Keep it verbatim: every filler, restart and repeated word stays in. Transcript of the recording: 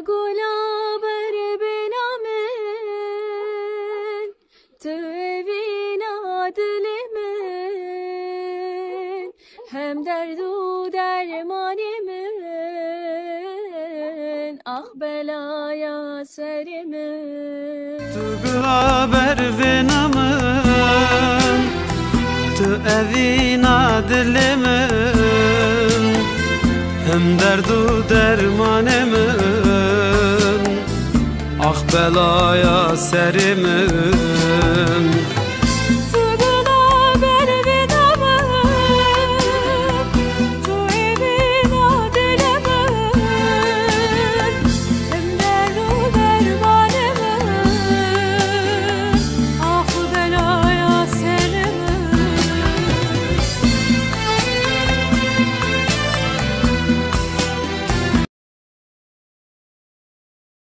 Gula ber bêhna min, tu evîna dilê min, hem derd û dermanê min, ax belaya serê min. Tu gula ber bêhna min, tu evîna dilê min, hem derd û dermanê min, ax belaya serê min.